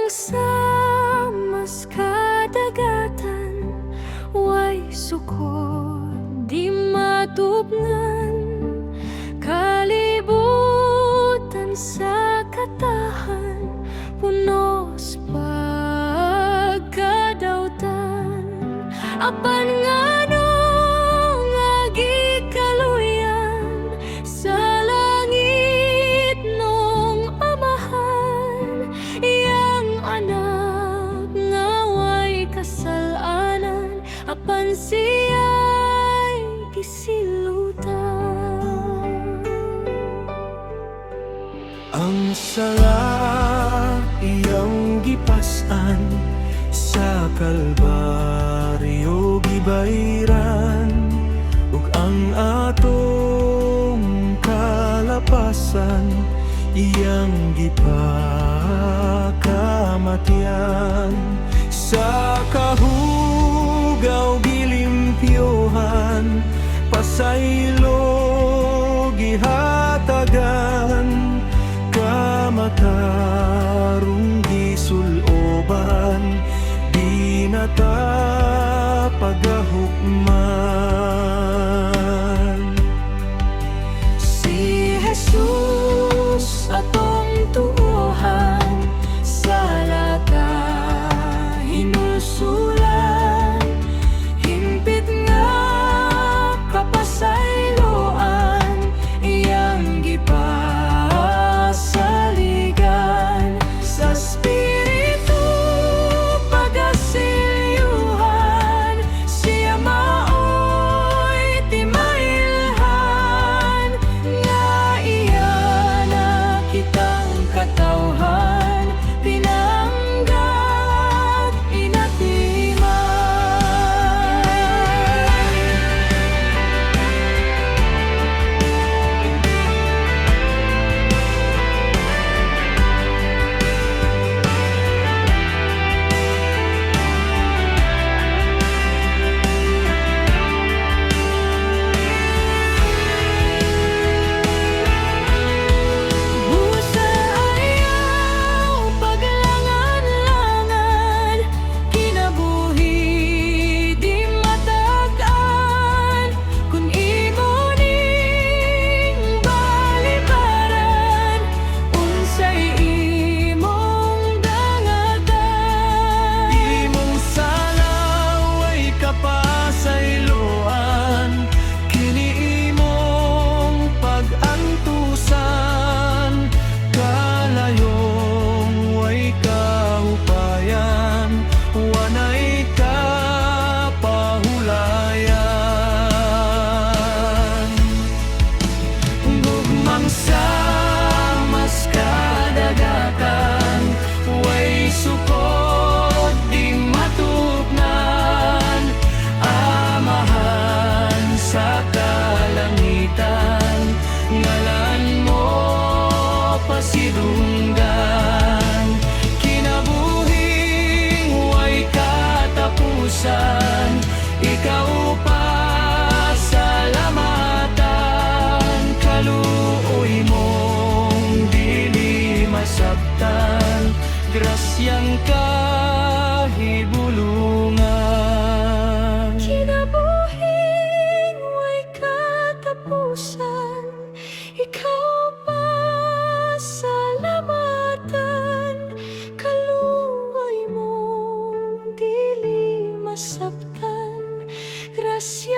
Gugmang sa mas kadagatan, way sukod, di matupngan. Kalibutan sa katahan, punos pagkadawtan. Apan ngano nga gikaluyan sa langit nung Amahan iyang anak nga way kasalanan, apan siya'y gisilutan. Ang sala iyang gipas-an, sa Kalbaryo gibayran, ug ang atong kalapasan iyang gipakamatian. Sa kahugaw gilimpyohan, pasaylo gihatagan, kamatarong gisuloban, di na ta pagahukman. Si Jesus atong tuohan, sala ta hinulsulan, himpit nga kapasayloan iyang gipasaligan. Sa Espiritu pagasilyuhan, siya maoy timailhan nga iya na kitang katawhan, pinanggag inatiman. Busa ayaw paglangan-langan, kinabuhi di matag-an. Kung imo ning balibaran, unsay imong dangatan? Imong sala way kapasayloan, kini imong pag-antusan. Kalayong way kahupayan, wanay kapahulayan. Gugmang sa mas kadagatan, way sukod, di matupngan. Amahan sa kalangitan, ngalan mo pasidunggan. Kinabuhing way katapusan, ikaw pasalamatan. Kaluoy mong dili masabtan, grasyang kahibulungan. Kinabuhing way katapusan, ikaw pasalamatan. Kaluoy mong dili masabtan, grasyang